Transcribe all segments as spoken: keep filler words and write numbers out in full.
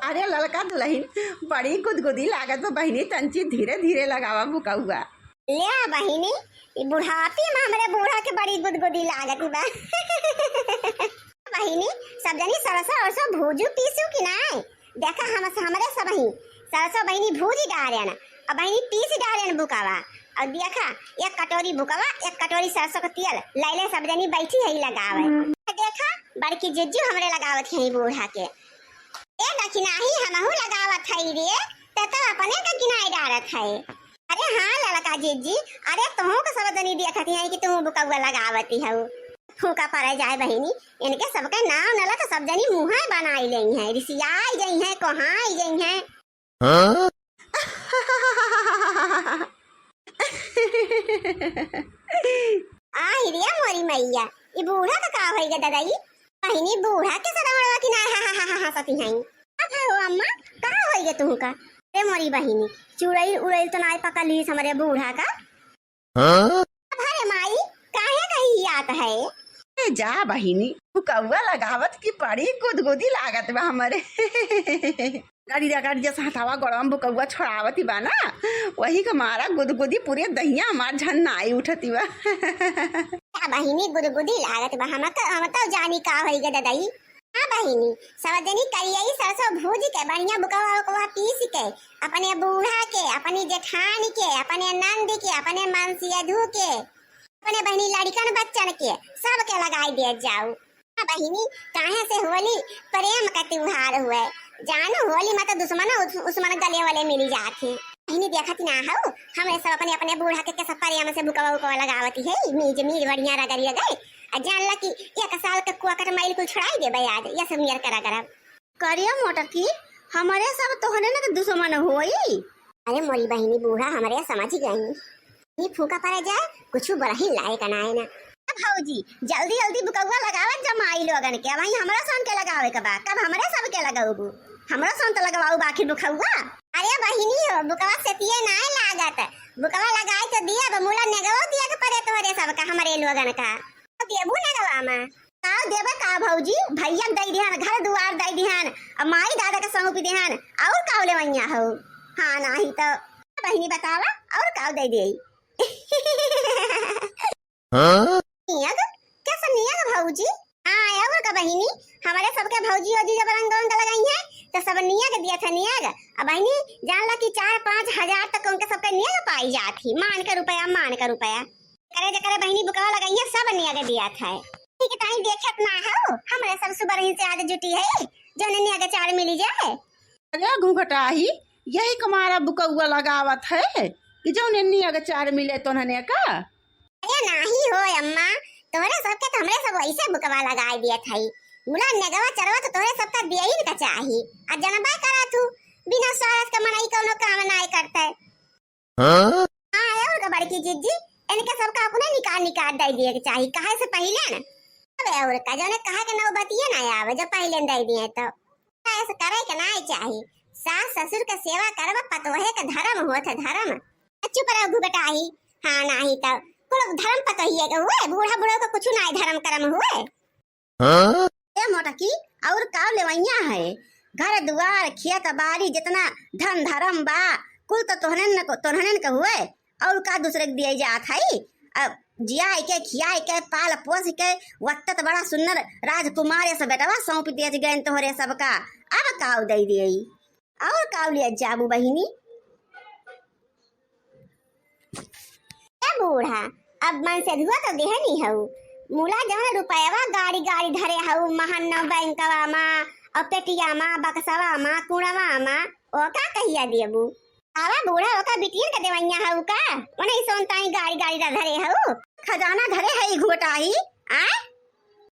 अरे ललका दुलहिन, बड़ी गुदगुदी लागत बा बहिनी, तंची धीरे धीरे लगावा बुकउआ। ले बहिनी, ई बुढ़ापी मा हमरे बूढ़ा के बड़ी गुदगुदी लागत बा। बहिनी, सब जनी सरसों अरसों भूजू पीसू कि नाय? देखा हम, हमरे सबही सरसों बहिनी भूजी डारेन, अब बहिनी पीसी डारेन बुकवा। अउर देखा, एक कटोरी बुकवा, एक कटोरी सरसों क तेल लैले सब जनी बैठी है लगावे। देखा, बड़की जिज्जू हमरे लगावत है बूढ़ा के। ए दखिनाही हमहू लगावत है रे, ते तो अपने का गिनाई डारत है। अरे हाँ ललका जिज्जी, अरे तुहू का सब जनी देखत है कि तुहू बुकवा लगावती हऊ। फूका परे जाए बहिनी, इनके सबके नाव नला तो सब जनी मुँहे बनाई लेई है, रिसियाई जई है, कोहाई जई है। हाँ? आहि रे मोरी मैया, ई बूढ़ा का का होई गे ददाई? बहिनी बूढ़ा के सरवणवा की ना हा हा हा हा हंसती हैं। अब है हो अम्मा, का होई गे तुहू का? रे मोरी बहिनी, चुड़ैल उड़ैल तो नाय पकड़ लीस हमरे बूढ़ा का? हाँ? अब हरे माई, काहे कही याद है? ए जा बहिनी, बुकउआ लगावत की बड़ी गुदगुदी लागत बा हमरे। गाड़ी रगड़ जस हथवा गोड़वा में बुकउआ छोड़ावत ही बा ना, वही के मारा गुदगुदी पूरे दहिया हमार झन्नाई उठती बा। का बहिनी गुदगुदी लागत बा, हम तो, हम तो जानी का होई गे ददाई। हाँ बहिनी, सब जनी करियई सरसों भूज के बढ़िया बुकवा उकवा पीस के अपने बूढ़ा के, अपनी जेठान के, अपने नंद के, अपने मनसियधू के, अपने बहिनी लड़िकन बच्चन के सबके लगाई दे जाऊ। हाँ बहिनी, काहे से होली प्रेम का त्योहार हुए, जानो होली मा तो दुश्मन उस-, उस्मन गले वाले मिली जात हैं। बहिनी देखत ना हऊ, हमरे सब अपने अपने बूढ़ा के कैसे प्रेम से बुकवा उकवा लगावती है, मीज मीज बढ़िया रगड़ी रगड़। आ जान ला कि एक साल के कुआकट मैल कुल छुड़ाई देबे आज, या सब नियर करा करब। करिया मोटकी, हमरे सब तोहरे न के दुश्मन होई। अरे मोरी बहिनी बूढ़ा हमरे समझ गई। ई फूका परे जाए, कुछ बरही लायक ना है ना। अब भौजी, जल्दी जल्दी बुकवा लगावत जमाई लोगन के, अब हमरा सन के लगावे के बा, कब हमरे सब के लगाऊ? हमरो सन तो लगवाऊ बाकी बुकवा। अरे बहिनी हो, बुकवा सेतिये नाय लागत, बुकवा लगाई तो दिया, अब मुला नेगवो दिया के परे तोहरे सबका, हमरे लोगन का। तो देबू नेगवा मा? का देबे का भौजी, भैया दे दिहन, घर दुआर दे दिहन, अब माई दादा के सौंप दिहन, और का लेवैया हो? हाँ नाही तो बहिनी बतावा, और का दे दे? हाँ? नियग? कैसे नियग भौजी? हाँ, और का बहिनी, हमरे सबके भौजी ओजी जब रंग उंग लगाई है, तो सब नियग दिया था नियग। अब बहिनी, जान ला कि चार पाँच हजार तक उनके सबके नियग पाई जात ही, मान के रुपया, मान के रुपया। करे जे करे बहिनी बुकवा लगाई है, सब नियग दिया था। ठीक है, ताई देखत ना हो, हमरे सब सुबह रही से आज जुटी है, जो नियग चार मिली जाए। अरे घूंघटाही, यही कमारा बुकवा लगावत है कि जो नियग चार मिले तो नने का? अरे नाही हो अम्मा, तोहरे सबके तो हमरे सब वैसे बुकवा लगाए दिए थाई। मुला नेगवा चरवा तो तोहरे सबका दिए ही का चाही। आ जनबा करा तू, बिना स्वार्थ के मनई कौनो काम नाय करते। हाँ? हाँ, और का बड़की जिज्जी, इनके सबका अपने निकाल निकाल दे दिए के चाही, काहे से पहिले न। अबे और का, जौने कहा के नौबतिये ना आवे, जब पहिले दे दिए तो। ऐसे करे के नाय चाही। सास ससुर के सेवा करब पतोहे के धर्म होत है, धर्म। चुप रहो घुघटाही। हाँ, नाही तो कुल धर्म पतोहिए के हुए, बूढ़ा बूढ़ा के कुछ नाय धर्म कर्म हुए। हाँ? ए मोटकी, और का लेवैया है? घर दुआर, खेत बाड़ी, जितना धन धर्म बा, कुल तो तोहनन न को, तोहनन के हुए। और का दूसरे के दिए जात है? अब जियाई के, खियाई के, पाल पोस के, वक्त तो बड़ा सुंदर राजकुमार ऐसे बेटवा सौंप दिए गए तोहरे सबका। अब का दे दिए? और का लिए जाबू बहिनी? ए बूढ़ा, अब मनसेधुआ तो देहनी हऊ, मुला जवन रुपयवा गाड़ी गाड़ी धरे हऊ, महन्ना बैंकवा मा, और पेटिया मा, बक्सवा मा, कुड़वा मा, ओका कहिया देबू? आवा बूढ़ा, ओका बिटियन के देवैया हऊ का? ओने सोन ताई गाड़ी गाड़ी ला धरे हऊ। खजाना धरे है ई घोटाई, आय?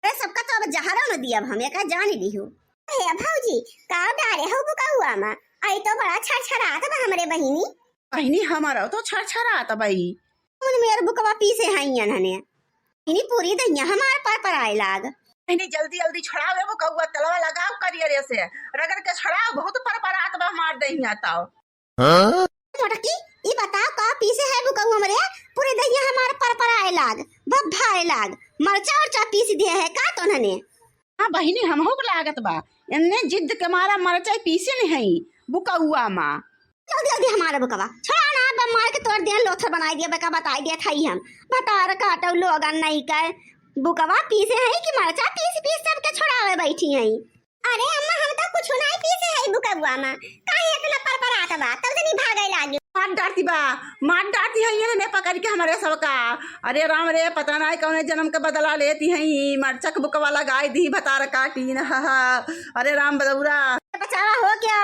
अरे सबका तो अब जहरो न दियब हम, एका जान लिहू। हे भौजी, का डारे हो बुकहुआ मा? आई तो बड़ा छरछरात बा हमरे बहिनी। बहिनी, हमारा तो छरछरात बा ई। उन मेर बुकवा पीसे हइयन हने। इनी पूरी दहिया हमार पर पर आए लाग। बहिनी, जल्दी जल्दी छड़ाओ ए बुकहुआ, तेलवा लगाओ करियरे से, रगड़ के छड़ाओ, बहुत पर पर आत बा हमार दहिया ताओ। हाँ? मोटकी, ई बताओ का पीसे है बुकहुआ हमरे? पूरी दहिया हमार पर पर आए लाग, भभ्भा आए लाग, मरचा उरचा पीस दिए है का तोन्हने? हाँ बहिनी, हमहू के लागत बा, एन्ने जिद के मारा मरचाई पीसे नहीं हई बुकौआ मा। जल्दी जल्दी हमारा बुकवा छोड़ा ना, अब मार के तोर दिया, लोथर बनाई दिया, बेका बताई दिया था ही हम। भतार काटो लोगन नहीं कर, बुकवा पीसे है कि मरचा पीस पीस सबके छोड़ावे बैठी है। अरे अम्मा, हम तो कुछ नहीं पीसे है बुकवा मा, काहे इतना परपरात बा, तब से नहीं भागे लागी। मार डारती बा, मार डारती है ये ने पकड़ के हमारे सबका। अरे राम रे, पता नहीं कौन जन्म का बदला लेती है, मरचा के बुकवा लगाई दी भतार काटी न। अरे राम बदौरा। बचावा हो क्या,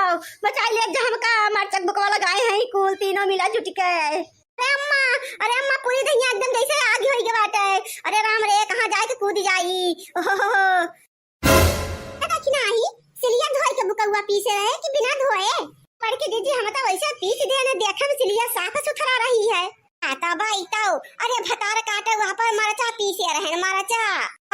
बचाई ले जा हमका, मरचा के बुकवा लगाए हैं कुल तीनों मिला जुट के। अरे अम्मा, अरे अम्मा, पूरी दहिया एकदम जैसे आगी होई के बाटे। अरे राम रे, कहाँ जाए के कूद जाई। ओहो हो हो। देखी नाही, सिलिया धोए के बुकौआ पीसे रहे कि बिना धोए? बड़की जीजी, हम तो वैसे पीस देने, देखे में सिलिया साफ सुथरा रही है। आ, तब आई तो, अरे भतार काटे वहाँ पर मरचा पीसे रहे, मरचा।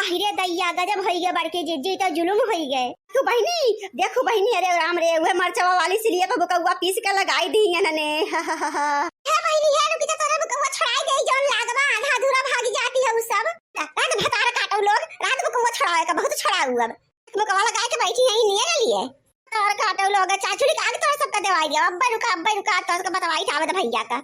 अरे दैया, गजब होई गए बड़की जीजी, तो जुलुम होई गए। देखू बहिनी, देखू बहिनी, अरे राम रे, वह मरचवा वाली सिलिया पर बुकौआ पीस के लगाई दी इन्हने। हे बहिनी, हे रुकी तो तोरे बुकौआ छुड़ाई दे, जौन लागबा आधा अधूरा भागी जाती है उ सब। रात भतार काटो लोग, रात बुकौआ छुड़ावे का बहुत छुड़ाऊ अब। बुकौआ लगाए के बैठी है, नियर लिए। तार काटो लोग, चाचुड़ी का आगे तोरा सबका देवाई दिया। अब्बे रुका, अब्बे रुका, तोरा सबका बतवाई ठावे दे भैया का।